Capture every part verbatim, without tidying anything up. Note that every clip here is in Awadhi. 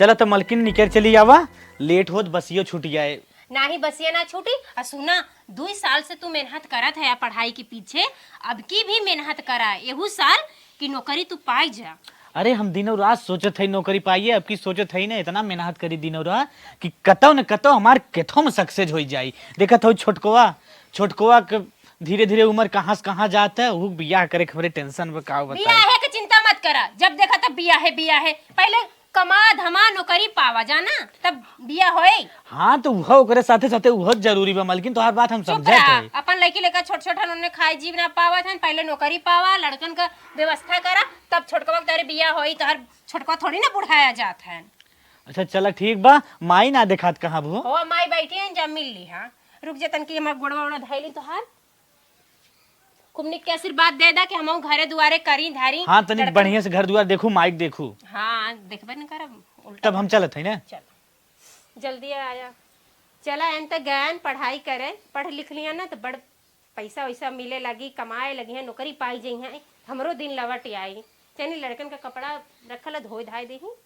चला त मलकिन निकर चली आवा, लेट होत बसियो छूट जाए। नाही बसिया ना छूटी। आ सुना, दुई साल से तू मेहनत करत है पढ़ाई के पीछे, अब की भी मेहनत करा एहू साल कि नौकरी तू पाई जा। अरे हम दिनों रात सोचत है नौकरी पाइए, अब की सोचत है ना इतना मेहनत करी दिनों रात कि कतौ न कतौ हमार केथो में सक्सेस हो जाई। देखत हो छोटकवा, छोटकवा के धीरे धीरे उम्र कहाँ से कहाँ जात है, उ बियाह करे के हमरे टेंशन में का बताई। बियाहे के चिंता मत करा, जब देखा तब बियाहे बियाहे। पहले कमा धमा नौकरी पावा जाना, तब बियाह होए। हाँ, तो उहो ओकरे साथे साथे उहो जरूरी बा मलकिन, तोहार बात हम चुप समझत रहा, है। अपन लड़की लेकर छोट छोट हन, उन्हें खाए जीव ना पावत हन, पहले नौकरी पावा, लड़कन का व्यवस्था करा, तब छोटकवा के तोहरे बियाह होई। तोहर छोटकवा थोड़ी ना बुढ़ाया जात है। अच्छा चला ठीक बा, माई ना देखात कहाँ भो? हो, माई बैठी हैं, जब मिल ली। हाँ, रुक जा तनकी, हमार गोड़वा ओड़ा धैली तोहार। खूब निक के आशीर्वाद दे दा कि हमहू घरे दुआरे करी धारी। हाँ, तनिक लड़कन बढ़िया से घर दुआर देखू, माइक देखू। हाँ, देखबे न करब, उल्टा तब हम चलत है ना। चल, जल्दी आया। चला, एन त गयन पढ़ाई करे, पढ़ लिख लिया ना तो बड़ पैसा वैसा मिले लगी, कमाए लगी है, नौकरी पाई जइहैं, हमरो दिन लवट आई। चली लड़कन का कपड़ा रखल है, धोए धाए देही।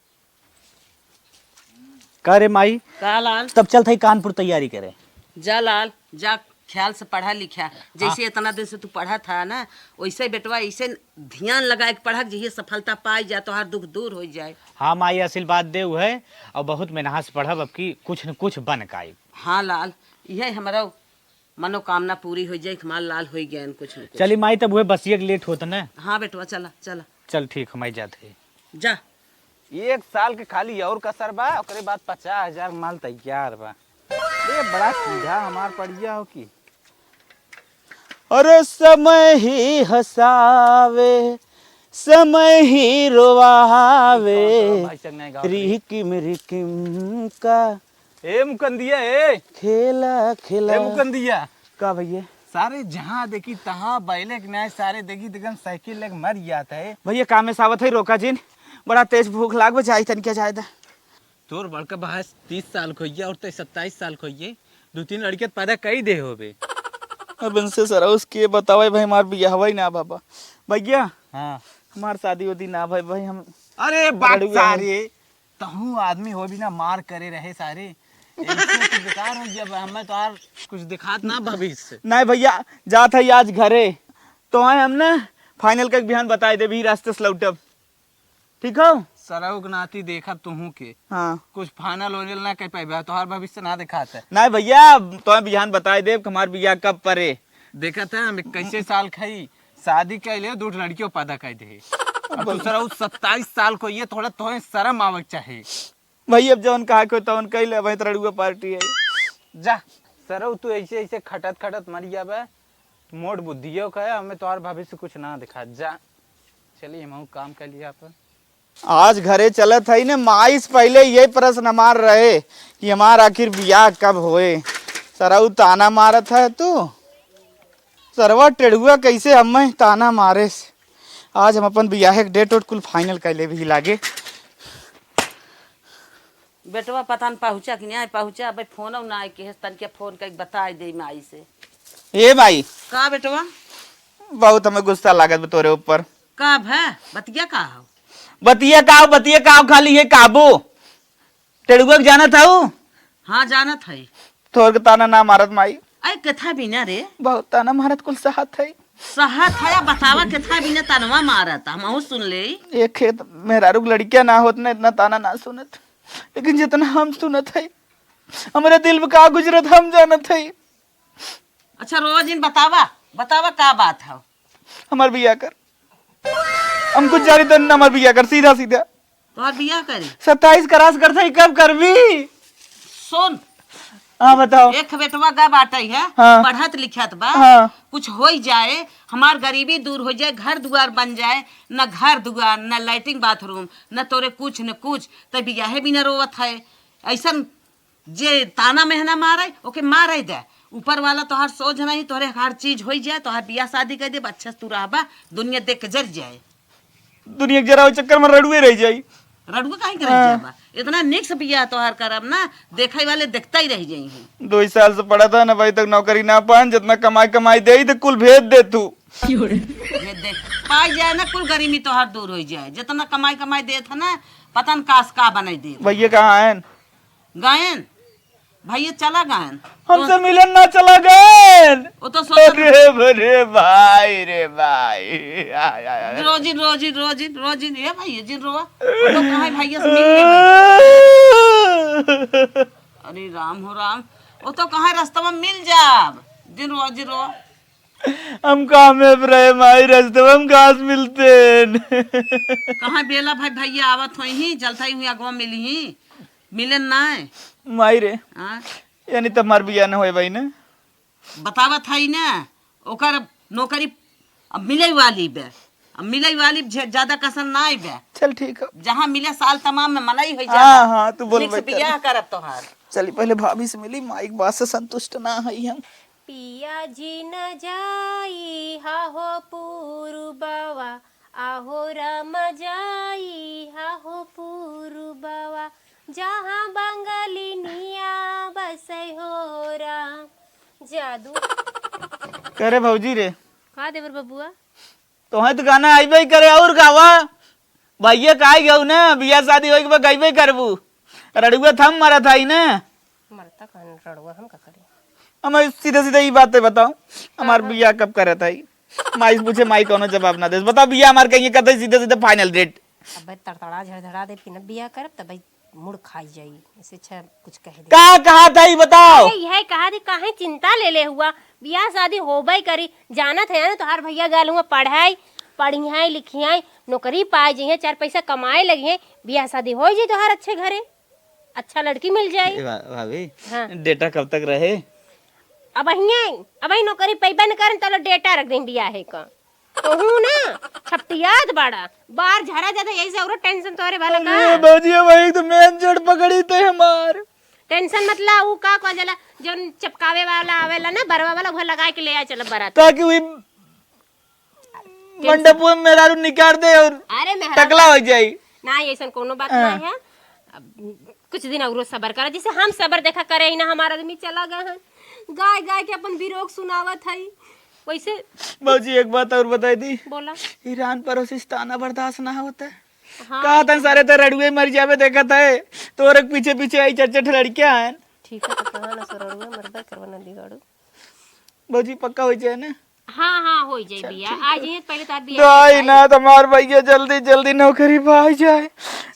का रे माई? का लाल? तब चलत हई कानपुर तैयारी करे। जा लाल, जा ख्याल से पढ़ा लिखा। जैसे हाँ। इतना दिन से तू पढ़त हा ना, वैसे बेटवा ऐसे ध्यान लगाए के पढ़ा कि जहिये सफलता पाई जा, तोहार दुख दूर हो जाए। हाँ माई, आशीर्वाद दे उहे, और बहुत मेहनत से पढ़ब, अब की कुछ न कुछ बन के आइब। हाँ लाल, यह हमारा मनोकामना पूरी हो जाए, हमार लाल हो गए कुछ न कुछ। चली माई, तब उहे बसिया के लेट होत ना। हाँ बेटवा, चला चला। चल ठीक, हम आई जात है। जा। एक साल के खाली और कसर बा, ओकरे बाद पचास हजार माल तैयार बा। ए, बड़ा सीधा हमार पड़िया हो की। अरे समय ही हँसावे, समय ही रोवावे, भाई चंग नहीं गाओ। रिहिकिम रिकिम का ए मुकंदिया, ए। खेला, खेला। ए मुकंदिया। का भैया? सारे जहाँ देखी तहाँ बैले के नाय, सारे देखी तो एकदम साइकिल लेके मर जात है। भैया, काम में सावत है, रोका जिन। बड़ा तेज भूख लाग बा, जाई तनिका जाए दा। तोर बड़का भाई तीस साल को होइए और ते सत्ताईस साल को होइए, दो तीन लड़के पैदा कई दे होबे। अब इनसे सरा उसके बतावे भाई, हमार बियाहवा ही ना बाबा। भैया, हाँ। हमार शादी उदी ना भाई, भाई हम अरे बात लड़ुआ हैं। सारे तहूँ आदमी हो बिना मार करे रहे सारे। ऐसे तो बेकार हो गया बा, हमें तो यार कुछ दिखात ना भविष्य। नहीं भैया, जात है आज घरे, तो आए हम ना फाइनल का बिहान बताए देबी, रास्ते से लौटब। ठीक हो? सरऊ के नाती देखब तुहूँ के। हाँ। कुछ फाइनल ओनल ना कर पाइबे, तोहार भविष्य ना दिखात है। नहीं भैया, तो बिहान बताए देब कि हमार बियाह कब परे। देखत है, हम इक्कीसे साल खाई, शादी कर ले, दो लड़कियों पैदा कर दे। अब तू सरऊ सत्ताईस साल को, ये थोड़ा तोहे शर्म आवक चाहे। भाई, अब जवन कहा के तवन कह ले, वही तरह पार्टी है। जा, सरऊ तू ऐसे, ऐसे खटत, खटत मर जाबे। मोट बुद्धियों का है, हमें तोहार भविष्य कुछ ना दिखा। जा, चलिए, हम काम कर लिया अपन। आज घरे चलत है ने, माई से पहले ये प्रश्न हमार रहे कि हमार आखिर बियाह कब होए। सरऊ ताना मारत है तू। सरवा टेढ़ुआ कैसे हमें ताना मारे से। आज हम अपन बियाहे के डेट ओट कुल फाइनल कर लेबे ही लागे। बेटवा पता न पहुँचा कि नहीं पहुँचा, अबे फोन ना आए के, तनके फोन करके बताए दे माई से। ए माई। का बेटवा? बहुत हमें गुस्सा लागत बा तोरे ऊपर। का भै? बतिया का हो? बतिया का हो, बतिया का हो, खाली ये काबू। टेढ़ुआ के जानत हऊ? हाँ, जानत है। तोर के ताना ना मारत माई। अरे, केथा बिना रे? बहुत ताना मारत कुल सहत है। सहत है, बतावा केथा बिना तनवा मारत, हमहू सुन ले। ये खेत मेहरारू के लड़किया ना होत ना, इतना ताना ना सुनत, लेकिन जितना हम सुनत है, हमरे दिल में का गुजरत हम जानत है। अच्छा, रोवा जिन, बतावा, बतावा का बात है? हमार बियाह कर। हम कुछ जानी तो ना, हमार बियाह कर, सीधा सीधा। तोहार बियाह करी? सत्ताईस क्रॉस करत है, कब करबी? सुन। हाँ, बताओ। एक बेटवा गा बाटे है, हाँ। पढ़त लिखत बा, हाँ। कुछ होई जाए, हमार गरीबी दूर हो जाए, घर दुआर बन जाए, न घर दुआर, न लैट्रिन बाथरूम, न तोरे कुछ, न कुछ, त बियाहे बिना रोवत है। ऐसन जे ताना मेहना मारे, ओके मारे दे। ऊपर वाला तोहार सोझ नहीं, तोहरे हर चीज होई जाए, तोहार बियाह शादी कर दे, अच्छा से तू रहबा, दुनिया देख के जर जाए। दुनिया के जरावे चक्कर में रड़ुए रह जाई। रड़ुए काहे के रह हाँ। जाबा? इतना निक से बियाह तोहार करब ना, देखे वाले देखते ही रह जाई हैं। दो ही साल से पढ़त है ना, अभी तक नौकरी ना पान, जितना कमाई कमाई दे तो कुल भेज दे तू। ये देख, पाई जाए ना, कुल गरीबी तोहार दूर हो जाए। जितना कमाई कमाई देत है ना, पता न कास का बनाई दे। भैया कहाँ हैं? गएन, भैया चला गएन। हमसे तो मिलन ना चला गएन। वो तो सोच अरे, अरे भाई रे भाई। आय, आय, आय। रोजिन, रोजिन, रोजिन, रोजिन, ए भैया जिन रोवा। वो तो कहाँ है भैया से मिल लेबे। अरे राम हो राम, वो तो कहाँ है रास्ता में मिल जाब। जिन रोवा, जिन रोवा। हम काम में रहे माई, रास्ते में हम घास मिलते हैं। कहाँ बेला भाई, भैया आवत होई ही, जलता ही हुई अगवा मिली ही, मिलन ना है। माई रे, हाँ? यानी तो हमार बिया न होए भाई ना। बतावत है ना, ओकर नौकरी अब मिले वाली बे, अब मिले वाली बे, ज्यादा कसन ना आई बे। चल ठीक है। जहाँ मिले साल तमाम में मनई होई हाँ, जाता। हाँ, तू बोल निक से भाई, चल। बियाह करब तोहार। चली पहले भाभी से मिली, माई के बात से संतुष्ट ना हई हम। पिया जी न जाई हा हो पुरुबवा, आहो राम जाई हा हो पुरुबवा, जहाँ बंगलिनिया बसै हो राम। जादू। करे भौजी रे। का देवर बबुआ? तोहे तो गाना आइबे ही करे और गावा। भैया का आई गऊ ना, बियाह शादी होई के बाद गइबे करबू। रड़ुआ थम मरत हई ना। मरता कहन रड़ुआ, हम का करी? हम सीधे सीधे ई बात बताओ, हमार हाँ, हाँ। बियाह कब करत हई? माई से पूछे, माई कौनो जवाब ना देस। बताओ बियाह हमार कहिए कतई सीधे सीधे final date। अबे तड़तड़ा झड़झड़ा दे, फिर न बियाह करब तब भाई मूड खाई जाई। इससे अच्छा कुछ कह दे। का कहा था ई बताओ? अरे यह कहा थी, काहे चिंता ले ले हुआ? बियाह शादी होबे करी। जानत है ना तोहार भैया गल हुआ पढ़ाई, पढ़ियाई लिखियाई, नौकरी पाए जइहे, चार पैसा कमाए लगिहे, बियाह शादी हो जाई तोहार अच्छे घरे, अच्छा लड़की मिल जाई। ए भा-, भाभी, हाँ। डेटा कब तक रहे? अब अहिए, अब ही नौकरी पैबे न करन, तलो डेटा रख दें बियाहे का। तोहू ना छपटियात बाड़ा, बार झरा जाता, यही से औरो tension तोहरे भला का। अरे भौजी, वही तो main जड़ पकड़ी थे हमार। Tension मत ला, ऊ का कह जाला, जौन चपकावे वाला आवेला ना, बरवा वाला, उहे लगाए के ले आए चलब बारात। ताकि वही tension मंडप में मेहरारू निकाल दे और अरे मेहरारू टकला हो जाई। ना, ऐसन कोनो बात हाँ। ना है। अब कुछ दिन औरो सबर करा, जैसे हम सबर देखा करे ही ना, हमारा आदमी चला गए हैं, गाय गाय के अपन बिरोग सुनावत है। वैसे भौजी, एक बात और बताई दी। बोला। ईरान पड़ोसी से ताना बर्दाश्त ना होता है। हाँ, कहा था सारे तो रड़ुए मर जावे, देखा था तोरे पीछे पीछे आई चार चार लड़कियां हैं। ठीक है, तो कहा ना सो रड़ुए मरबे करवा ना बिगाड़ू। भौजी, पक्का हो जाए ना? हाँ, हाँ, हो जाए चल, बिया। ठीक आज है। ही पहले तो आप बिया दाई ना, तुम्हार भैया जल्दी, जल्दी नौकरी पाई जाए।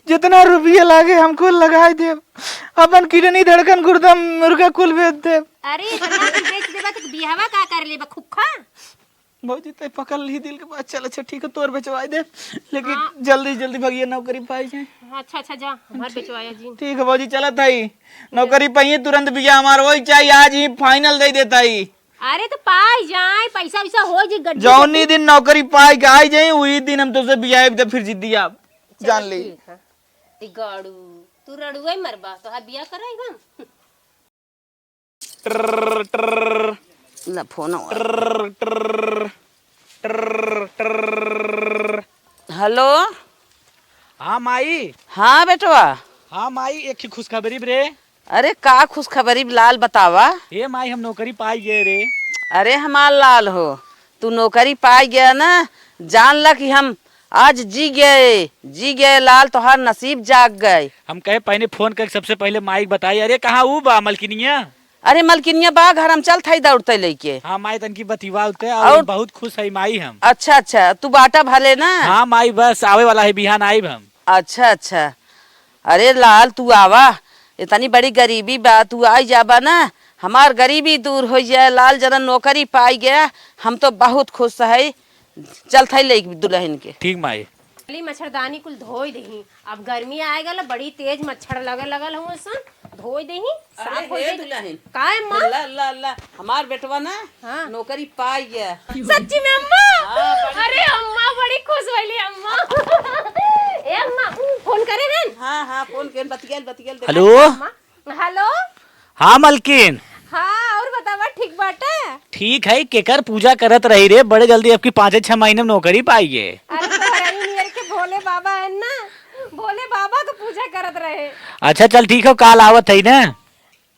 जितना रुपया लागे, हम कुल लगाई देब। अपन kidney, धड़कन, गुर्दा, मुर्गा कुल बेच देब। अरे, इतना कुल बेच देबा, तो बियाहवा का कर लेबा, खुखा? भौजी, ते पकड़ ली दिल के बात। चल, अच्छा, ठीक है, तोर बेचवाई देब, लेकिन हाँ। जल्दी, जल्दी भैया नौकरी पाई जाए। हाँ, अच्छा, अच्छा, जा, हमार ठीक, बेचवाया जी। ठीक है भौजी, चलत हई। नौकरी पाइए तुरंत बिया हमार, वही चाहिए, आज ही final दे देता ही। अरे तो पाई जाए, पैसा वैसा हो जी, गड्डी जौनी गड्डी। दिन नौकरी पाई के आई जाई, वही दिन हम तोसे बियाह, तो फिर जिद्दी आप चलो जान ली। ठीक है। तिगाड़ू, तू रड़ुए मरबा, तोहार बियाह कराई हम। ट्रर, ट्रर, ला फोन आवा। ट्रर, ट्रर, ट्रर, ट्रर। हेलो। हाँ माई। हाँ बेटवा। हाँ माई, एक ही खुशखबरी रे। अरे का खुशखबरी लाल बतावा? ए माई, हम नौकरी पाई गए रे। अरे हमार लाल हो, तू नौकरी पाई गया ना, जान ला कि हम आज जी गए, जी गए लाल, तोहार नसीब जाग गए। हम कहे पहले फोन करके सबसे पहले माई के बताई। अरे कहाँ ऊ बा मलकिनिया? अरे मलकिनिया बा घर, हम चलत हई दौड़ते लेके। हाँ माई, तनकी बतियावते और और बहुत खुश है माई हम। अच्छा अच्छा, तू बाटा भले ना? हाँ माई, बस आवे वाला है, बिहान आइब हम। अच्छा अच्छा। अरे लाल तू आवा, इतनी बड़ी गरीबी बा, तू आई जाबा ना, हमार गरीबी दूर होइ जाए लाल, जना नौकरी पाई गया, हम तो बहुत खुश है। चलत हई ले दुल्हन के। ठीक माई। चली मच्छरदानी कुल धोई देही, अब गर्मी आए गल, बड़ी तेज मच्छर लगे लगल हुआ सन, धोई देही, अरे साफ हो हे जाई। दुल्हन। काहे माँ? ला, ला, ला, हमार बेटवा ना हाँ। नौकरी पाई गया। सच्ची में अम्मा? हाँ, बड़ी अरे अम्मा बड़ी खुश भइली अम्मा। ए अम्मा, फोन करे हन? हाँ, हाँ, फोन के बतियाल, बतियाल, देखा। हेलो। अम्मा, हेलो। हाँ मलकिन। हाँ, और बतावा, ठीक बाटे? ठीक है, केकर पूजा करत रही रे, बड़े जल्दी आपकी पाँचे छह महीने में नौकरी पाई है। अरे, तोहरा ही नियर के भोले बाबा है ना, भोले बाबा के पूजा करत रहे। अच्छा, चल ठीक है, काल आवत है ना।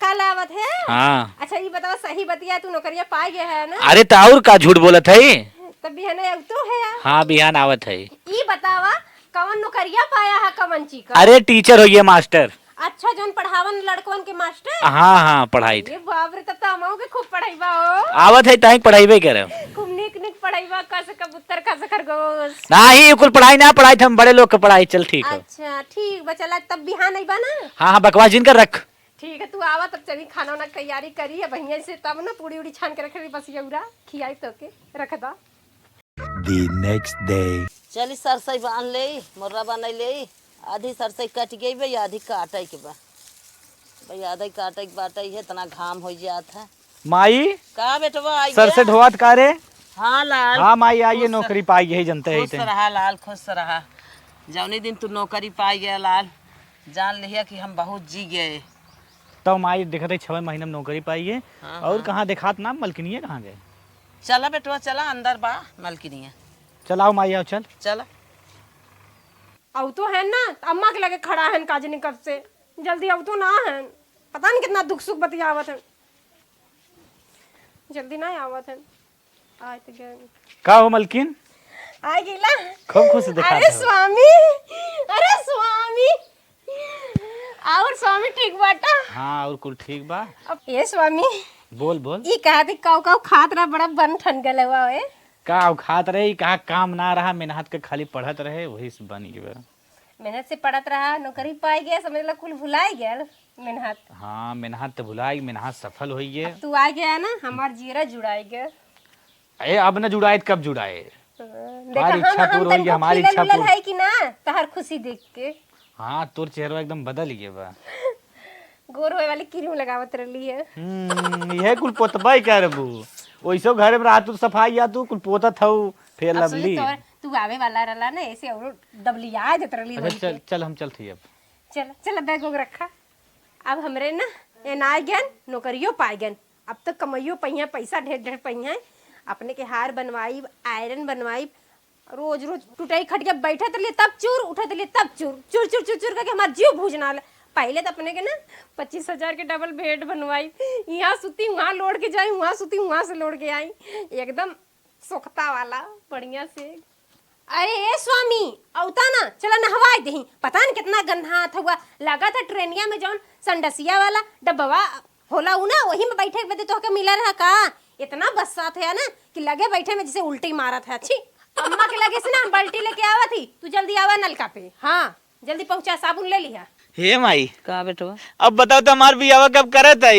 काल आवत है? हाँ। अच्छा, ये बतावा, सही बतिया, तू नौकरिया पाई गया है ना? अरे, तो और का झूठ बोलत है? तब बिहान अब तो है यार। हाँ, बिहान आवत है। ये बतावा, कवन नौकरिया पाया है, कवन चीज का? अरे टीचर होइए, मास्टर। अच्छा, जौन पढ़ावन लड़कवन के मास्टर? हाँ, हाँ, पढ़ाई थे। ये बाप रे, तब तो हमहू के खूब पढ़ाईबा हो। आवत है, ताई पढ़ाईबे करे। खूब नीक नीक पढ़ाईबा, क से कबूतर, ख से खरगोश। नाही, ये कुल पढ़ाई ना, पढ़ाई थे हम बड़े लोग के पढ़ाई। चल ठीक है। अच्छा, ठीक बा, चला तब बिहान अइबा ना? हाँ, हाँ, बकवास जिन कर रख। ठीक है, तू आवा तब चली खाना वाना के तैयारी करी है बढ़िया से, तब ना पूड़ी उड़ी छान के रख रही, बस यौरा खियाई तो के रख दा। The next day. चली सरसई बांध लेई, मोर्रा बनाई लेई। आधी सरसई कट गई बा, आधी काटे के बा। भाई आधी काटे के बाटे, इहे इतना घाम हो जात है। माई, का बेटवा आई सरसई गया? ढोवात का रे? हाँ लाल। हाँ माई, आइए खुश नौकरी पाई, यही जनते है खुश इते। रहा लाल, खुश रहा। जौनी दिन तू नौकरी पाई गया लाल, जान लिया कि हम बहुत जी गए। तब माई देखत है छवे महीने में नौकरी पाई है। हाँ, और हाँ। कहाँ देखात ना, मलकिनिया कहाँ गए? चला बेटवा, चला, अंदर बा मलकिनिया। चल आओ माई, आओ, चल। चला। अउ तो है ना, अम्मा के लगे खड़ा है काजनी कब से, जल्दी अउ तो ना है, पता नहीं कितना दुख सुख बतियावत है, जल्दी ना आवत है। आए तो गए। का हो मलकिन? आ गेला। खूब खुश देखात अरे हो। स्वामी, अरे स्वामी, और स्वामी ठीक बाटा? हाँ, और कुल ठीक बा। अब ए स्वामी, बोल, बोल। ई कहा थी काऊ काऊ खात रहा, बड़ा बन ठन गल हुआ है। का खात रहे, ई कहा काम ना रहा, मेहनत के खाली पढ़त रहे, वही से बन गया। मेहनत से पढ़त रहा, नौकरी पाई गया, समझ ला कुल भुलाई गया मेहनत। हाँ, मेहनत तो भुलाई, मेहनत सफल होई गए। अब तू आ गया ना, हमार जीरा जुड़ाई गया। ए, अब न जुड़ाए त कब जुड़ाए? हाँ, देखा, तुम्हारी हम, इच्छा हम पूर्ण होई तनको गई, हमारी खिलल इच्छा उलल पूर्ण। है कि ना, तहार खुशी देख के। हाँ, तोर चेहरा एकदम बदल गया बा। गोर होए वाली क्रीम लगावत रहली है। हम्म, यह कुल पोतबा ही करबू। वैसो घर में रहतू, सफाई आ तू कुल पोतत हऊ, फेयर अब सुनी लवली। तोर, तू आवे वाला रहला ना, ऐसे और डबलिया देत रहली अच्छा, धरी चल, के। चल, हम चलत हई अब। चल, चल, बैग वैग रखा। अब हमरे ना, ए ना गन, नौकरियो पाए गन। अब तो कमाइयो पइहें, पैसा ढेर ढेर पइहें, अपने के हार बनवाइब, आयरन बनवाइब। रोज रोज टुटई खटिया बैठत रहली तब चूर, उठत रहली तब चूर, चूर चूर चूर चूर करके हमार जीव भूज ना ले। पहले तो अपने के ना पच्चीस हजार के डबल बेड बनवाई, यहाँ सुती वहाँ लोड़ के जाई, वहाँ सुती वहाँ से लोड़ के आई, एकदम सोखता वाला बढ़िया से। अरे ए स्वामी, औता ना, चला नहवाई देही। पता न कितना गंधा हाथ हुआ, लागत है ट्रेनिया में जौन संडसिया वाला डब्बवा होला उ ना, वही में बैठे के बदे तोहके मिला रहा का? इतना बस्सात है ना कि लगे बैठे में जैसे उल्टी मारत है। अच्छी अम्मा के लगे से ना हम बाल्टी लेके आवत ही, तू जल्दी आवा नलका पे। हाँ, जल्दी पहुँचा, साबुन ले लिहा। हे माई, का बेटवा? अब बताओ तो हमार बियाह कब करत है?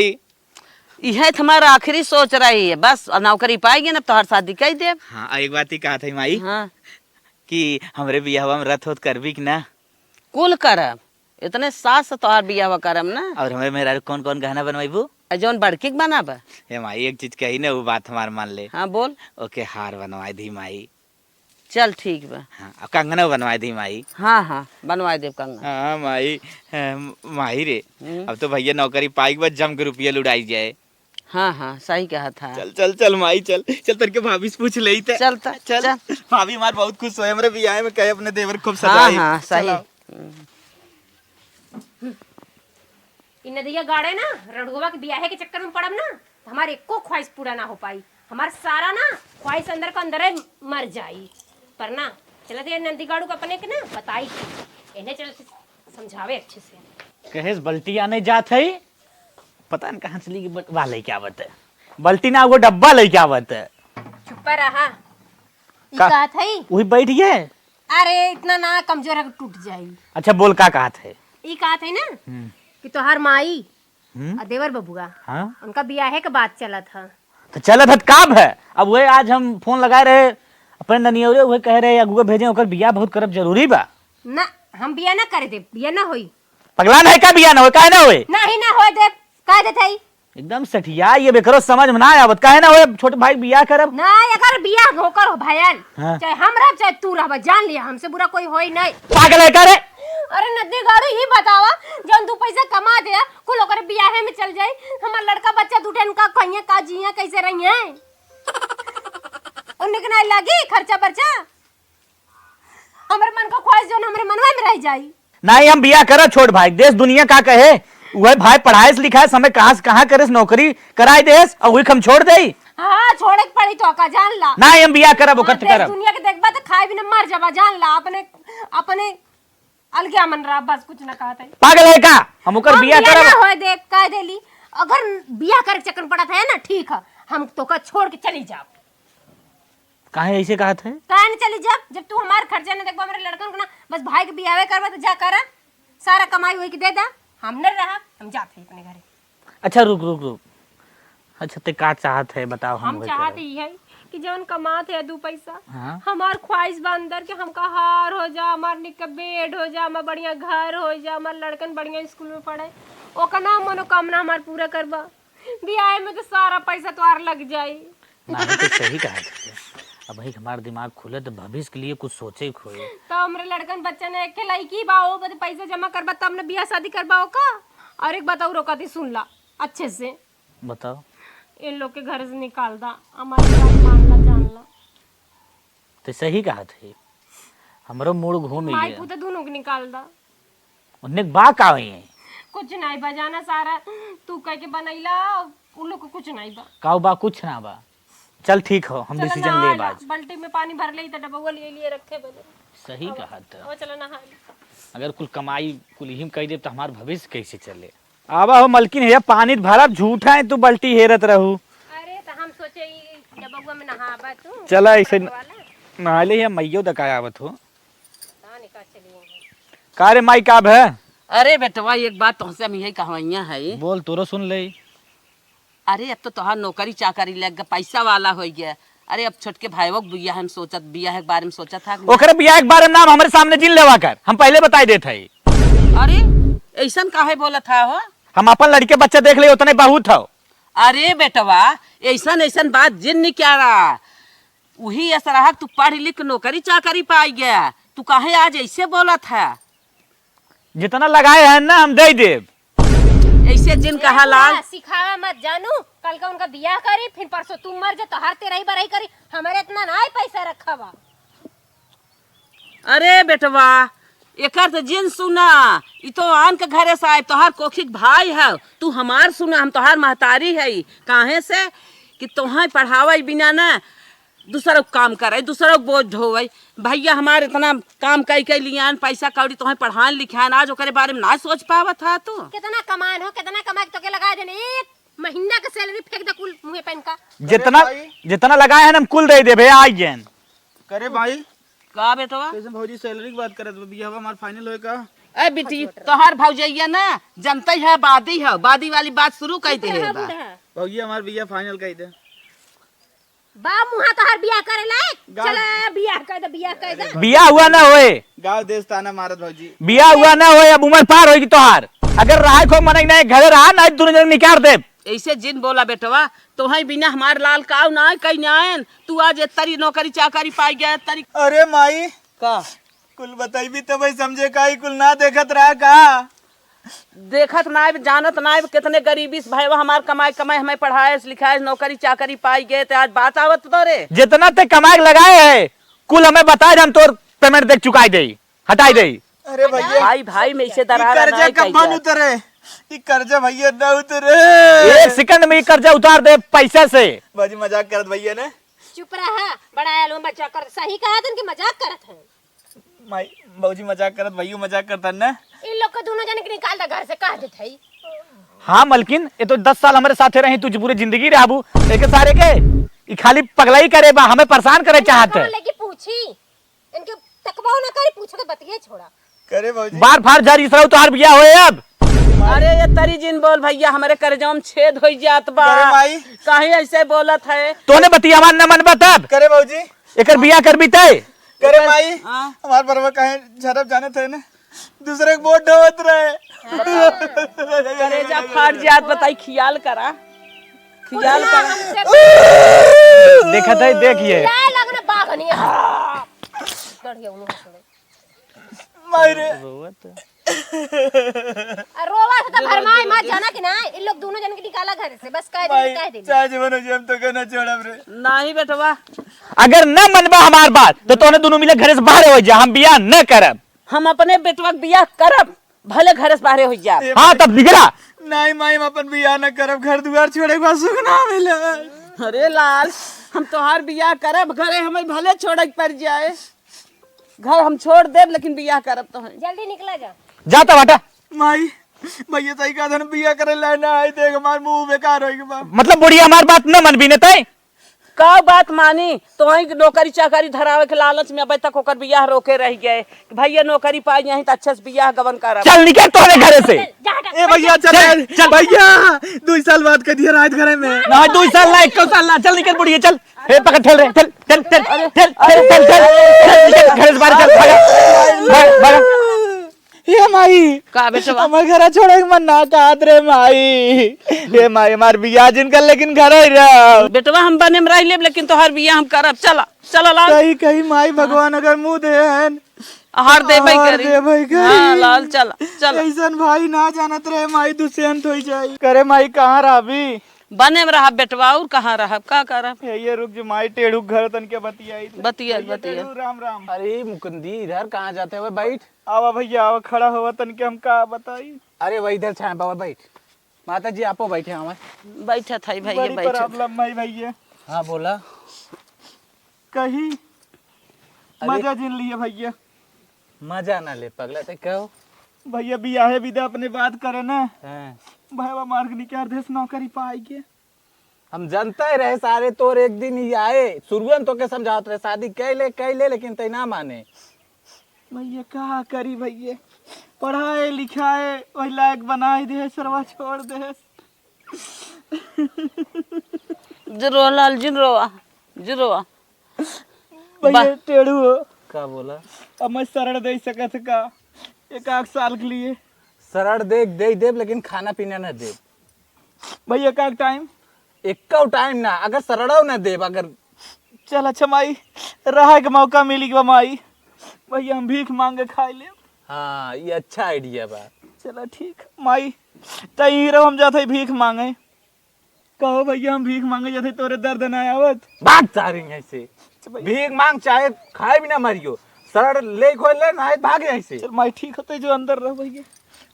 इहे त हमार आखिरी सोच रही है, बस अब नौकरी पाई गई ना, अब तोहार शादी कई देब। हाँ, एक बात ही कहा था माई हाँ। कि हमरे बियाहवा में रथ होत करबी कि ना? कुल करब, इतने सास से तोहार बियाहवा करब ना। और हमरे मेहरारू कौन कौन गहना बनवाइबू? आ जौन बड़की के बनाब। हे माई, एक चीज कही ना, वो बात हमार मान ले। हाँ, बोल। ओके हार बनवाई दी माई। चल ठीक बा। हाँ, अब कंगना बनवाई दी माई। हाँ, हाँ, बनवाई देब कंगना। हाँ माई, अ, माई रे, हम्म। अब तो भैया नौकरी पाई के बाद जम के रुपया लुटाई जाए। हाँ, हाँ, सही कहा था। चल, चल, चल माई, चल, चल तनके भाभी से पूछ लेई ते। चल त, चल। चल। भाभी हमार बहुत खुश होए हमरे बियाह में, कहे अपने देवर खूब हाँ, सजाई। हाँ, सही। चल आओ। हम्म। ई नदिया गाड़े ना, रड़ुआ के बियाहे के चक्कर में पड़ब ना, तो हमार एको ख्वाहिश पूरा ना हो पाई। हमार सारा ना ख्वाहिश अंदर का अंदरे मर जाई। पर ना, चलत ये नंदी गाड़ू का अपने के ना बताई, इन्हें चल समझावे अच्छे से। कहेस बल्टी आने जात है, पता न कहाँ चली गई, बट-, वाह लेके आवत है। बल्टी ना, वो डब्बा लेके आवत है। चुप रहा। ई का? का थई? वही बैठ गए। अरे, इतना ना कमजोर है कि टूट जाई। अच्छा, बोल, का कहत है? ई कहत है ना हम्म। कि तोहार माई हम्म। आ देवर बबुआ, हाँ? उनका बियाहे के बात चलत ह। तो चलत हत काब है? अब वही आज हम फोन लगाए रहे अपने ननियौरे, वही कह रहे अगुआ भेजे, ओकर बियाह बहुत करब जरूरी बा। ना, हम बियाह ना करे देब, बियाह ना होई। पगला नहीं का, बियाह ना होई, काहे ना होई? नहीं, ना होए देब, कह देत हई। एकदम सठिया, ये बेकरो समझ में ना आवत, काहे ना होए छोट भाई बियाह करब? ना, अगर बियाह होकर हो भयल, हाँ। चाहे हम रहब, चाहे तू रहब, जान लिया, हमसे बुरा कोई होई नहीं। पागल है का रे? अरे नदी गाड़ू, ई बतावा, जौन दू पैसा कमा दे, कुल ओकरे बियाहे में चल जाई, हमार लड़का बच्चा दू ठन का कहिए, का जिए, कैसे रहिए? उन्हें के नहीं लागी खर्चा बर्चा? हमरे मन का ख्वाहिश जौन हमरे मनवा में रह जाई। नहीं, हम बियाह करब छोट भाई, देश दुनिया का कहे, वह भाई पढ़ाए से लिखाए, समय कहाँ से कहाँ करे से नौकरी कराए देस, और वही हम छोड़ देई। हाँ, छोड़े के पड़ी तो का, जान ला। ना, हम बियाह करब, ओकर हाँ, ते देख करब। दुनिया के देखबा तो खाए बिना मर जाबा, जान ला। अपने, अपने अलगे मन रहा, बस कुछ ना कहत है। पागल है का? हम ओकर हम बियाह बियाह करब। ना होए देख, कह देली। अगर बियाह करे के चक्कर में पड़त है ना, ठीक है, हम तो का छोड़ के चली जाब। काहे ऐसे कहत है? काहे न चली जाब? जब तू हमार खर्चा न देखबा, हमरे लड़कन को ना, बस भाई के बियाहे करबा तो जा करा, सारा कमाई वही के दे दा, हम न रहा, हम जात है अपने घरे। अच्छा, रुक, रुक, रुक। अच्छा, ते का चाहत है, बताओ, हम हम वही चाहत करब। ई है कि जौन कमात है दू पैसा, हाँ। हमार ख्वाहिश बा अंदर के हमका हार हो जा, हमार निक बेड हो जा, हमार बढ़िया घर हो जा, हमार लड़कन बढ़िया स्कूल में पढ़े, ओकर ना मनोकामना हमार पूरा करबा। बियाह में तो सारा पैसा तोहार लग जाई। नहीं, तो सही कहा था। अब भाई हमार दिमाग खुले तो भविष्य के लिए कुछ सोचे खोए। तो हमरे लड़कन बच्चा ने एक लड़की बा, वो बदे पैसा जमा करबा तब न बियाह शादी करबा ओका। और एक बात और ओका दी सुन ला अच्छे से। बताओ। इन लोग के घर से निकाल दा, हमारी बात मान ला, जान ला। तो सही कहा थे, हमरो मूड घूम ही माई गया। पूते दोनों के निकाल दा। उन्हें बा का हुई है? कुछ नहीं बा, जाना सारा तू कह के बनैला, उन लोग को कुछ नहीं बा। का बा? कुछ ना बा। चल ठीक हो, हम चलो डिसीजन नहा ले ला, बाज। बाल्टी में पानी भर ले, त डबउआ लिए लिए रखे बने। सही कहा त। अब चलो नहा ली। अगर कुल कमाई कुल हिम कह दे तो हमार भविष्य कैसे चले? आवा हो मलकिन, हे पानी भरब, झूठा है तू बल्टी हेरत रहू। अरे तो हम सोचे ई डबउआ में नहाबा तू। चला ऐसे न-, वाला। नहा ले, या मैयो दकाय आवत हो। पता नहीं का चली गई। का रे माई, का भे? अरे बेटवा, एक बात तुमसे हम यही कहवैया है। बोल, तोरो सुन ले। अरे अब तो तोहार नौकरी चाकरी लग गया, पैसा वाला हो गया। अरे अब छोटके भाईवो के बियाह हम सोचत, बियाह के बारे में सोचत था। ओकरे बियाह के बारे में नाम हमरे सामने जिन लेवा कर, हम पहले बताई देत हई। अरे ऐसन काहे बोलत हा हो? हम अपन लड़के बच्चा देख ले, उतने बहुत हो। अरे बेटवा, ऐसन ऐसन बात जिन निकाला। उही ऐसा रहा तू पढ़ लिख नौकरी चाकरी पाई गया, तू काहे आज ऐसे बोलत है? जितना लगाए हैं ना हम दे देब। ऐसे जिन ए कहा लाल। बुआ, सिखावा मत जानू, कल का उनका बियाह करी, फिर परसों तू मर जा, तोहार तेरही बरही करी, हमारे इतना ना है पैसा रखा बा। अरे बेटवा, एकर तो जिन सुना, ई तो आन के घरे से आए, तोहार कोखी के भाई है, तू हमार सुना, हम तोहार महतारी है। काहे से कि तोहे पढ़ावे बिना ना दूसरों के काम करे, दूसरों के बोझ ढोवे। भैया हमार इतना काम कई कई लियान, पैसा कौड़ी तोहे पढ़ान लिखान, आज ओकरे बारे में ना सोच पावत हा तू। कितना कमान हो, कितना कमा के तोके लगा देने, एक महीना के सैलरी फेंक दे कुल मुँहे पहन का। जितना, अरे भाई। जितना लगाए हैं ना, हम कुल दे देबे, आई जेन। करे भाई, का बेटवा? कैसे भौजी सैलरी की बात करत बा? बियाहवा हमार फाइनल होए का? ए बिटी, तोहार भौजैया ना जनते है, बादी है, बादी वाली बात शुरू कई दे है बा। भौजी हमार बियाह फाइनल कई दे। बा मुहा तोहार बियाह करे लायक? गाँव चला बियाह कर दे, बियाह कर दे। बियाह हुआ ना होए। गाँव देश ताना मारत भौजी। बियाह हुआ ना होए, अब उम्र पार होएगी तोहार। अगर रहा को मनई ना घरे रहा ना, दोनों जन निकाल दे। ऐसे जिन बोला बेटवा, तोहई बिना हमार लाल काव ना कई नायन। तू आज ए तरी नौकरी चाकरी पाई गया, ए तरी। अरे माई, का? कुल बतैबी तब समझे का, ई कुल ना देखत रहा का? देखत नाइब, जानत नाइब, कितने गरीबी से भैया हमार कमाई कमाई हमें पढ़ाए लिखाए, नौकरी चाकरी पाई गए, ते आज बात आवत तोरे। जितना ते कमाए के लगाए है, कुल हमें बताए, हम तोर पेमेंट देख चुकाई देई, हटाई देई। अरे भैया, भाई भाई में इसे ई दरार कर्जा ना कब कहिया। बन उतरे? ई कर्जा भैया ना उतरे। एक सेकंड में ई कर्जा उतार दे पैसा से। बाजी मजाक करत भैया ने। चुप रहा, बड़ा आलू में मजाक करत, सही कहा तन कि मजाक करत है। माई, भौजी मजाक करत, भैया मजाक करत ने। इन लोग को दोनों जने के निकाल दे घर से, कह देत हई। हाँ मलकिन, ये तो दस साल हमारे साथे रही, तू पूरी जिंदगी रहबू। एक सारे के, ई खाली पगलाई करे बा, हमें परेशान करे इनके चाहत है। कहाँ लेके पूछी? इनके तकबाओ ना करी, पूछो तो बतिये छोड़ा। करे भौजी। बार फार झर इसराऊ तोहार बियाह होए अब। अरे ये तरी जिन बोल भैया, हमरे करेजवा में छेद होई जात बा। करे माई। काहे ऐसे बोलत है? तोने बतिया हमार न मनबा तब। करे भौजी। एकर बियाह करबी तय। करे माई। हाँ। हमार बरवा काहे झरब जानत है ना? दूसरे के बोझ ढोवत रहे। करेजा फाट जात, बताई, खियाल करा। खियाल करा। देखत है, देखिए। लाए लगना बाघ नहीं है। गढ़िया उन्होंने छोड़े। माई रे। रोवत। आ, रोवा से तो भरमाई मत जाना कि ना, इन लोग दोनों जन के निकाला घर से, बस कह दे, माई, कह दे। चाहे जीवन हो जाए, हम तो कहना छोड़ब रे। नहीं बेटवा। अगर न मनबा हमार बात, तो तोने दोनों मिले घरे से बाहर हो जा, हम बियाह न करब। हम अपने बेटवा के बियाह करब, भले घरे से बाहरे हो जा। ए हाँ, माई। तब निकला। नहीं माई, हम अपन बियाह न करब, घर दुआर छोड़े के बाद सुख ना मिले। अरे लाल, हम तोहार बियाह करब, घरे हमें भले छोड़े के पड़ जाए, घर हम छोड़ देब, लेकिन बियाह करब तोहरे। जल्दी निकला जा। जाता बाटा। माई, भैया सही कहा था, बियाह करे लाए ना आई, देख हमार मुंह बेकार होई के बा। मतलब बुढ़िया हमार बात न मनबी ने तय? का बात मानी? तोहई के नौकरी चाकरी धरावे के लालच में अबे तक ओकर बियाह रोके रह गए। भैया नौकरी पाई यहीं त अच्छे से बियाह गवन करब। चल निकल तोहरे घरे से। जा हटा। ए भैया, चल चल, यार। चल। भैया, दो साल बाद कह दिया रात घरे में। ना, दो साल ना, एक साल ना, चल निकल बुढ़िया, चल। हे पकड़, ठेल रे, ठेल, ठेल, ठेल, अरे, ठेल, अरे, ठेल, ठेल, ठेल, अरे, ठेल, निकल, घर से बाहर चल, भागा, भाग, भाग। हे माई, का बेटवा? हमार घर छोड़े के मन ना कहत रे माई। हे माई, हमार बियाह जिन कर, लेकिन घर ही रह। बेटवा, हम बने में रह लेब, लेकिन तोहार बियाह हम करब। चला, चला लाल। कही, कही माई, भगवान अगर मुंह देहन, हार देबे हार करी। देबे करी। हाँ, लाल, चला, चला। ऐसन भाई ना जानत रहे माई, दुष्यंत होई जाई। करे माई, कहाँ रहबी? बने में रहब बेटवा, और कहाँ रहब, का करब? ये, ये रुक जो माई, टेढ़ू घर तन के बतियाई। बतिया, भैया बतिया। टेढ़ू, राम, राम। अरे मुकुंदी, इधर कहाँ जाते हुए? बैठ। आवा भैया, आवा, खड़ा होवा तन के, हम का बताई। अरे वही इधर छाया बाबा, बैठ। माता जी, आपो बैठे हमारे। बैठा था भैया, बड़ी बैठा था। Problem है भैया। हाँ, बोला। कही अरे मजा जिन लिए भैया। मजा ना ले पगला, ते कहो। भैया बियाहे विदा अपने बात करे ना। हाँ। भैया मार्ग निकाल देस नौकरी पाई के। हम जानते ही रहे सारे तोर एक दिन ही आए, शुरुए में तोके समझावत रहे शादी कह ले, कह ले, लेकिन तै ना माने। भैया का करी भैया, पढ़ाए लिखाए वही लायक बनाए दे, सरवा छोड़ दे। जिन रोआ लाल, जिन रोआ, जिन रोआ। भैया बा- टेढ़ू हो। का बोला? अब मैं शरण दे सकत है का एक आध साल के लिए? शरण दे, दे देब, लेकिन खाना पीना ना देब। भैया का time? एक्को time ना, अगर शरणो ना देब, अगर चल अच्छा माई, रहे के मौका मिली गवा माई, भैया हम भीख मांगे खाई ले। हाँ, ये अच्छा idea बा। चला ठीक माई, तई रहो, हम जाते भीख मांगे। कहो भैया, हम भीख मांगे जाते, तोरे दर्द ना आवत? बात सारी ऐसे। अच्छा भैया। भीख मांग, चाहे खाए भी ना मरियो, शरण ले खोल ले, ना भागे ऐसे। चल माई, ठीक होते जो अंदर रह भैया।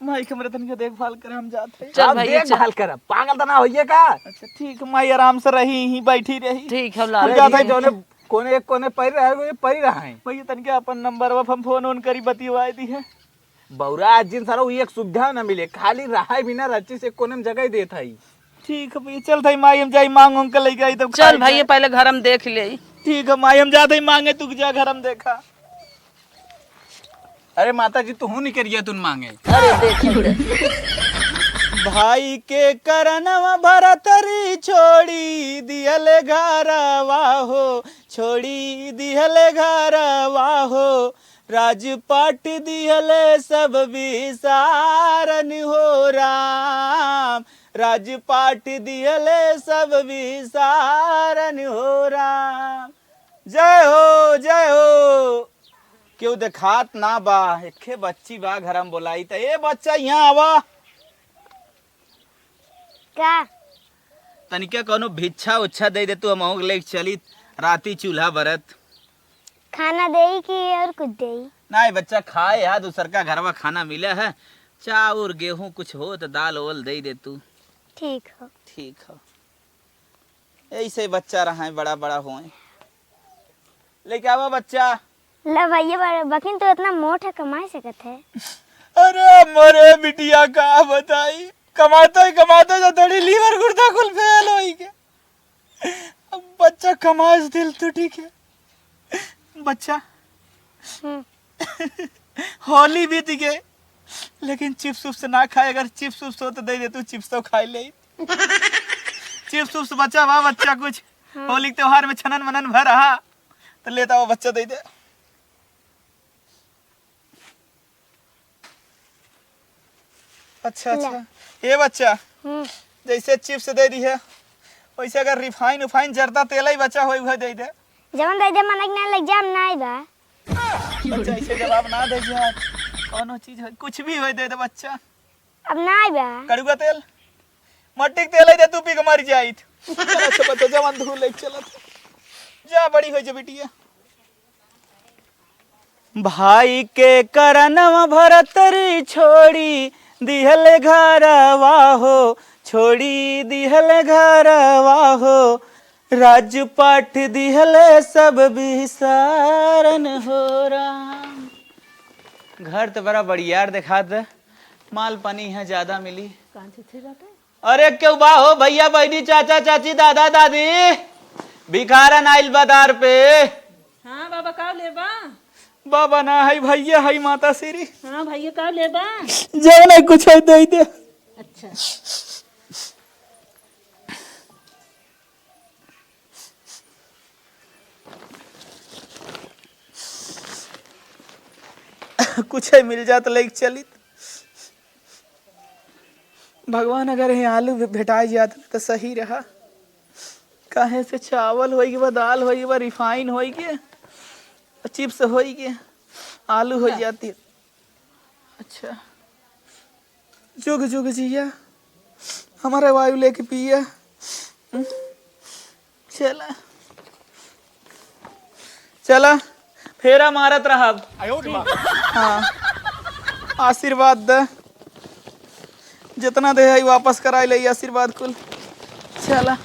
माई के हमरे तनिक देखभाल करे, हम जात है। चल अब भैया, चल। देखभाल करब, पागल त ना होइए का? अच्छा ठीक, माई आराम से रही, ही बैठी रही। ठीक है, हम लाल जात है, ठीक है। जौने कोने एक कोने पड़ी रहे, वो पड़ी रहा है। भैया तनिक अपन नंबर पर हम फोन ओन करी, बतिवाए दी है। बौरा जिन सारा वो एक सुविधा ना मिले, खाली रहाई बिना रच्ची से कोने में जगह देत है। ठीक है भैया, चल थाई माई, हम जाई मांग उंग के लेके आई तब चल खाई भैया, जाए। पहले घर हम देख ले। ठीक है माई, हम जात है मांगे, तू जा घर हम देखा। अरे माता जी, तू हूँ निकरिया तुन मांगे। अरे देख। भाई के करनवा भरतरी छोड़ी दिहल घरवा हो, छोड़ी दिहल घरवा हो, राजपाट दिहल सब विसारन हो राम, राजपाट दिहल सब विसारन हो राम। जय हो, जय हो। केहू देखात ना बा, एक्खे बच्ची बा घर में बोलाई त, "ए बच्चा, यहाँ आवा।" का? तनिका कौनो भिच्छा उच्छा दे दे तू, हम अहूँ के लेके चली, राती चूल्हा बरत। खाना देई कि और कुछ देई? नाहीं बच्चा, खाए हा, दूसर का घरवा खाना मिले है, चाउर गेहूँ कुछ हो तो दाल ओल दे दे तू। ठीक हो। ठीक हो। ऐसे बच्चा रहा है, बड़ा बड़ा होए। लेके आवा बच्चा। ले भैया, बड़े बकिन तो इतना मोट है, कमाई सकत है। अरे मोरे बिटिया का बताई, कमाते ही कमाते तो थोड़ी liver गुर्दा कुल fail होई के। अब बच्चा कमाए से दिल टूटी के। बच्चा, हम्म। होली बीत गए, लेकिन chips उप्स ना खाए, अगर chips उप्स हो तो दे दे तू, chips तो खाए ले। Chips उप्स बचा बा बच्चा कुछ? हाँ। होली के त्योहार में छनन मनन भर रहा, तो लेता हुआ बच्चा दे दे। अच्छा, ले। अच्छा। ए बच्चा, हम्म। जैसे chips दे दी है, वैसे अगर refine उफाइन जरदा तेल ही बचा होई, उहे दे दे। जवन दे दे, मनक ना लग जा, हम ना आइबा। बच्चा, ऐसे जवाब ना दे जा। कौनो चीज होई, कुछ भी होई, दे दे बच्चा। अब ना आइबा। कड़ुआ तेल, मट्टी के तेल है, दे तू पी के मर जाइत। चल अच्छा बच्चा, जवान धूल ले चलत। जा, बड़ी हो जा बिटिया। भाई के करनवा भरतरी छोड़ी दिहल घरवा हो, छोड़ी दिहल घरवा हो, राजपाट दिहले सब बिसारन हो राम। घर त बड़ा बड़ियार देखात बा, माल पानी यहाँ ज्यादा मिली। कहाँ से थे बाटे? अरे केहू बा हो भैया, बहिनी, चाचा, चाची, दादा, दादी, भिखारन आइल बा द्वार पे। हाँ बाबा, का लेबा? बाबा ना है, भैया है, माता श्री। हाँ भैया, का लेबा? जवन है कुछ है, दे दे। अच्छा। कुछ है मिल जात, लइके चलित। भगवान, अगर ये आलू भे-, भेटाई जात त सही रहा। काहे से चावल होई गए, दाल होई गए, रिफाइन होई गए, चिप्स होई गए, आलू हो जाती। अच्छा, जुग जुग जिया, हमारा वायु लेके पिया। हम्म, चला, चला, फेरा मारत रहब। हाँ, आशीर्वाद द, जितना दे है वापस कराए ले आशीर्वाद कुल। चला।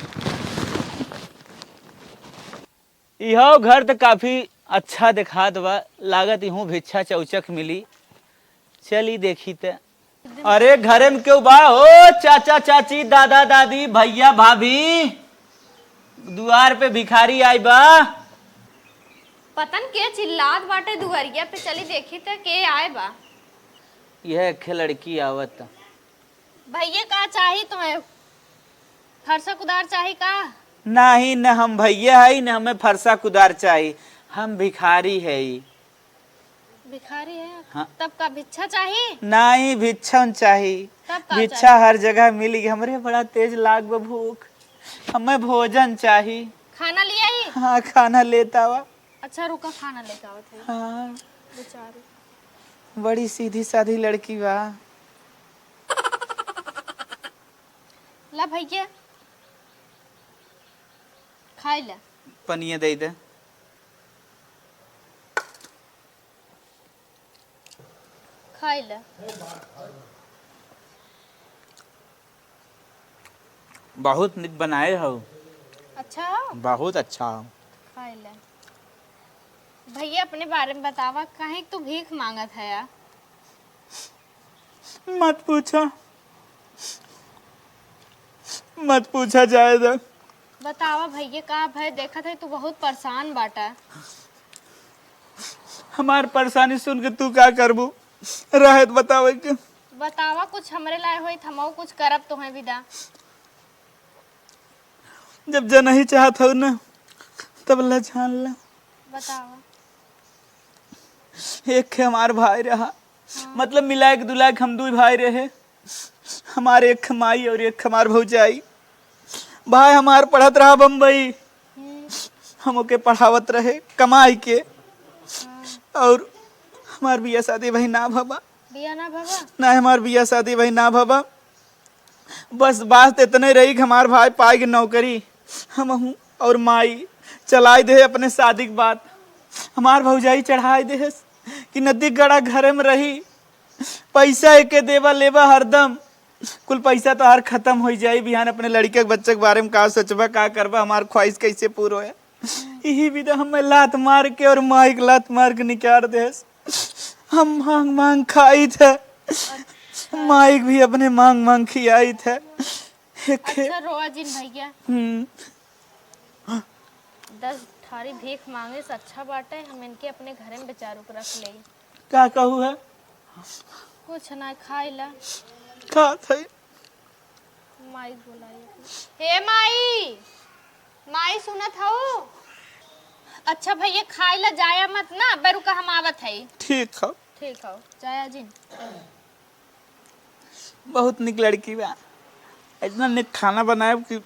इहो घर त काफी अच्छा देखात बा, लागत इहूँ भिच्छा चौचक मिली। चली देखी त। अरे घरे में केहू बा हो? चाचा चाची, दादा दादी, भैया भाभी, दुआर पे भिखारी आइ बा। पतन के चिल्लात बाटे दुआरिया पे, चली देखी त के आए बा। यह एक लड़की आवत। भैया का चाही तुम्हें? फरसा कुदार चाही का? नाही, न हम भैया हई, न हमें फरसा कुदार चाही। हम भिखारी हई। भिखारी है? हाँ। तब का भिच्छा चाही? नाही, भिच्छा न चाही। तब का भिच्छा चाही? हर जगह मिली। हमरे बड़ा तेज लाग बा भूख, हमें भोजन चाही। खाना लियाई? हाँ, खाना लेत आवा। अच्छा रुका, खाना लेके आवत है। हाँ। बेचारी। बड़ी सीधी साधी लड़की बा। ला भैया, खाई ला। पनिया दे दे। खाई ला। बहुत निक बनाए हो। अच्छा हो? बहुत अच्छा हो। खाई ला। भैया, अपने बारे में बतावा, काहे तू भीख मांगत है यार? मत पूछा, मत पूछा, जाए दे। बतावा भैया, का भय? देखत है तू बहुत परेशान बाटा। हमार परेशानी सुन के तू का करबू? रहे त बतावे के। बतावा, कुछ हमरे लाए होई त हमहू कुछ करब तोहे विदा। जब जनही चाहत हऊ ना, तब ला जान ला। बतावा। एक खे हमार भाई रहा, हाँ। मतलब मिलाए के दुलाए के हम दुई भाई रहे। हमार एक खे माई और एक खे हमार भौजाई। भाई हमार पढ़त रहा बम्बई, हम्म। हम ओके पढ़ावत रहे कमाई के। हाँ। और हमार बिया शादी भाई ना भवा। बिया ना भवा? ना, हमार बिया शादी भाई ना भवा। बस बात इतने रही कि हमार भाई पाए के नौकरी, हमहू और माई चलाई दे अपने शादी के बात। हमार भौजाई चढ़ाई दे कि नदी गड़ा घरे में रही, पैसा एके देवा लेवा हरदम, कुल पैसा तोहार खत्म हो जाई। बिहान अपने लड़के के बच्चे के बारे में का सोचबा, का करबा, हमार ख्वाहिश कैसे पूरा होए? यही विदा हमें लात मार के और माई के लात मार के निकाल देस। हम मांग मांग खाई थे, अच्छा। माई के भी अपने मांग मांग खियाई थे। एक अच्छा, रोआ जिन भैया। हम्म। दस ठारी भीख मांगे से अच्छा बाटे, हम इनके अपने घरे में बेचारू के रख लेई। का कहू है? कुछ ना, खाई ला। खात है। माई बोलाई। हे माई, माई सुनत हऊ? अच्छा भैया, खाई ला, जाया मत ना, अबे रुका, हम आवत है। ठीक है। ठीक है, जाया जिन। बहुत निक लड़की बा, इतना निक खाना बनाए कि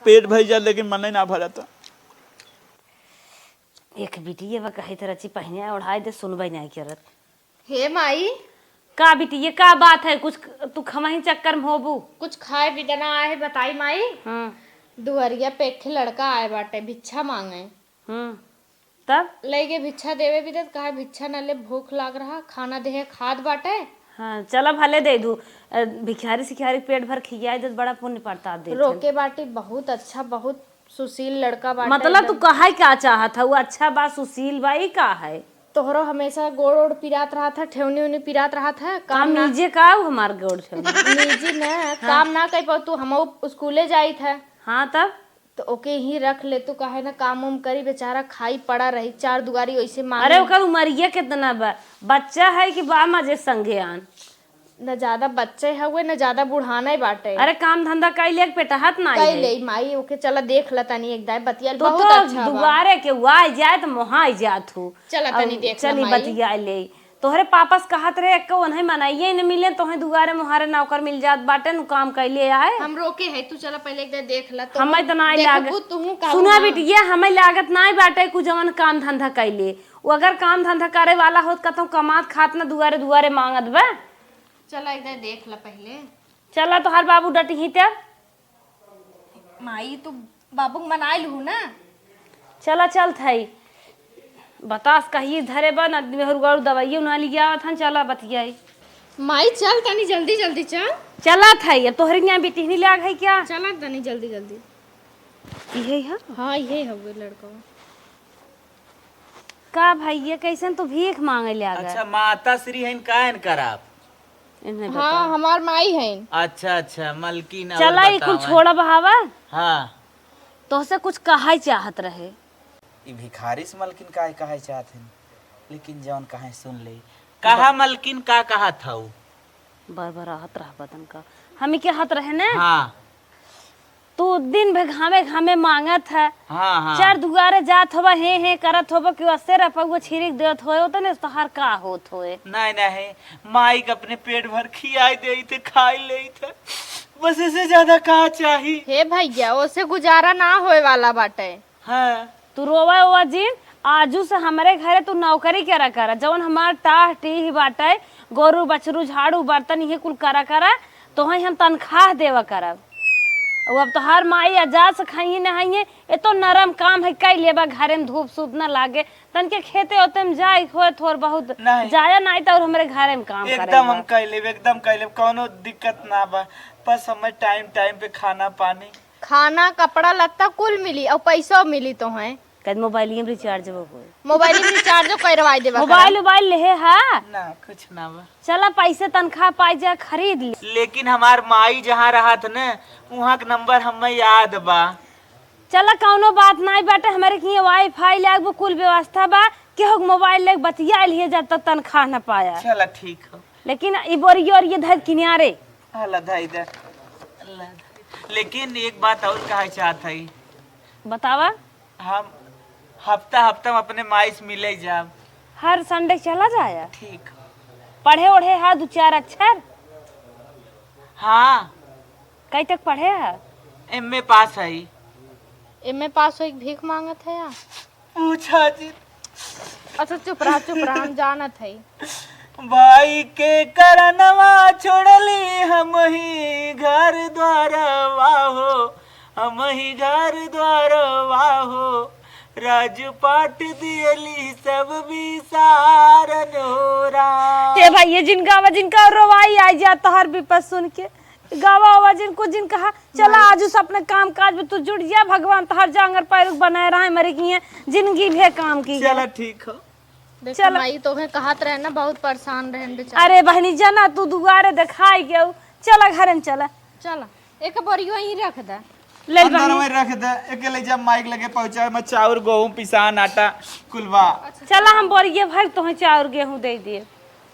पेट भर जाए, लेकिन मन ही ना भरत। एक बिटिया बा, कही तरह ची पहिने ओढ़ाई दे, सुनबे नहीं करत। हे माई। का बिटिया, का बात है? कुछ तू खमही चक्कर में होबू। कुछ खाए बिदना आए है, बताई माई। हाँ। दुआरिया पे एक ठे लड़का आए बाटे, भिक्षा मांगे। हम्म, तब? लइके भिक्षा देवे भी देत, कहा भिक्षा न ले, भूख लाग रहा, खाना देहे खात बाटे। हाँ, चला भले दे दू। अ, भिखारी सिखारी पेट भर खियाई देत, बड़ा पुण्य प्रताप देत है। रोके बाटी, बहुत अच्छा, बहुत सुशील लड़का बाटे मतलब, तू एकदम। कहे का चाहत हऊ? अच्छा बा, सुशील बा, ई का है? तोहरो हमेशा गोड़ ओड़ पिरात रहत है, ठेवनी उनी पिरात रहत है, काम काम ना नीजे का हमार गोड़ ठेवनी? नीजे न, हाँ। काम ना कर पाऊ तू, हम स्कूले जाइत है। हाँ, तब? तो ओके ही रख ले तू, काहे ना काम उम करी, बेचारा खाई पड़ा रही, चार दुआरी ओइसे मांगी। अरे, ओकर उमरिया कितना बा? बच्चा है कि बा मजे संगे आन? न ज्यादा बच्चे हउए, न ज्यादा बुढ़ाना ही बाटे। अरे, काम धंधा कई ले, पेटहत ना कई है। ले, माई, ओके चला देख ल तनी एक दाई, बतियाल तो, बहुत तो अच्छा बा। दुआरे के वाई जाए तो मोहाई जात हूँ। चला अब तनी देख ल चली माई। बतिया ले। तोहरे पापा से कहत रहे, एक्को ओन्हे मनइये न मिले, तोहे दुआरे मोहारे नौकर मिल जात बाटे, नु काम कइले आए। हम रोके है, तू चला पहले एक दाई देख ल, तो हमें तो नाई देखबू, लाग-, तू कहू सुना ना। बिटिया, हमें लागत नाई बाटे, कुछ जवन काम धंधा कइले। वो अगर काम धंधा करे वाला होत, कतहूँ कमात खात ना दुआरे दुआरे मांगत बा। चला एक दाई देख ल पहले। चला, तोहार बाबू डटिही तब। माई, तू बाबू के मनाई लहू ना। चला, चलत हई। बतास कहिए धरे बा, ना मेहरुआ दवाइयो ना लिया था, चला बतियाई। माई, चल तनी जल्दी जल्दी चल। चलत हई, अब तोहरे यहाँ बिटिहनी लाग है क्या? चला तनी जल्दी जल्दी। इहे है? हाँ, इहे हउए लड़का। का भैया, कैसन तू भीख मांगे ले आ गए? अच्छा, माता श्री हइन, का इनकर आप? इन्हें हाँ, बताओ। हमार माई हइन। अच्छा, अच्छा, मलकिन, और चला, ई कुल बतावा। छोड़ा बहावा। हाँ। तोहसे कुछ कहे चाहत रहे। ई भिखारी से मलकिन का कहे चाहत हइन, लेकिन जौन कहे सुन ले। कहा बा- मलकिन, का कहत हऊ? बरबराहत रह बदन का। हम ही कहत रहे ने? हाँ। तू दिन भर घामे घामे मांगत है। हाँ, हाँ। चार दुआरे जात होबा, हे हे करत होबा, कि अस्से रपउआ छिरिक देत होए, ओतने से तोहार का होत होए? नहीं, नहीं, माई के अपने पेट भर खियाई देइत है, खाई लेइत है, बस इससे ज्यादा का चाही? हे भैया, ओसे गुजारा ना होए वाला बाटे। हाँ। तू रोवा ओवा जिन, आजू से हमरे घरे तू नौकरी करा करा, जवन हमार टाह टीह बाटे, गोरू बछरू झाड़ू बर्तन इहे कुल करा करा, तोहे हम तनखाह देवा करब। अब, अब तोहार माई आजाद से खाइए नहाइए, ए तो नरम काम है, कई लेबा घरे में धूप सूप न लागे, तनके खेते ओते में जाए होए थोर बहुत नहीं। जाया नहीं तो और हमरे घरे में काम करे एकदम बा। हम कई लेब, एकदम कई लेब, कौनो दिक्कत ना बा, बस हमें टाइम टाइम पे खाना पानी। खाना, कपड़ा लत्ता कुल मिली और पैसो मिली तोहे। कद मोबाइलिए में रिचार्ज वो होए। मोबाइल में रिचार्ज करवाई देबा मोबाइल करम। उबाइल लेहे हा? ना, कुछ ना बा। चला, पैसे तनखाह पाई जा, खरीद ले। लेकिन हमार माई जहाँ रहत न, वहाँ के नंबर हमें याद बा। चला, कौनो बात नाई बाटे, हमरे किहे वाईफाई लागबो, कुल व्यवस्था बा। केहू के मोबाइल लेके बतिया लिए जब तक तनखाह न पाया। चला, ठीक हो। लेकिन ई बोरियो और ये धर किनारे। हाँ, ला, धई दे। ला, धई। लेकिन एक बात और कहे चाहत हई। बतावा। हम हफ्ता हफ्ता में अपने माई से मिले जाब। हर संडे चला जाया। ठीक। पढ़े ओढ़े हा दू चार अक्षर? हाँ। कई तक पढ़े हा? एमए पास हई। एमए पास होई के भीख मांगत है या? पूछा जी। अच्छा, चुप रहा, चुप रहा, हम जानत हई। भाई के करनवा छोड़ली हम ही घर द्वारवा हो, हम ही घर द्वारवा हो, राजपाट दियली सब बिसारन हो राम। हे भाई, ये जिन गावा, जिनका रोवाई आ जा तोहर विपत सुन के। गावा आवा जिन, कुछ जिन कहा, चला, आजू से अपने काम काज में तू जुट जा, भगवान तोहर जांगर पैरुख बनाए रहे, मरे की है, जिंदगी भे काम की है। चला, ठीक हो। देखो चला। माई, तोहे कहत रहे ना, बहुत परेशान रहे बेचारा। अरे बहनी, जना तू दुआरे देखाई गयो, चला घरे में चला। चला, एक बोरियो यहीं रख दे। ले अंदर बहनी। में रख दे, एक ले जा माई के लगे पहुंचा, मैं चाउर, गेहूं, पिसान, आटा, कुल बा। चला, हम बोरिए भर तोहे चाउर, गेहूं दे दिए।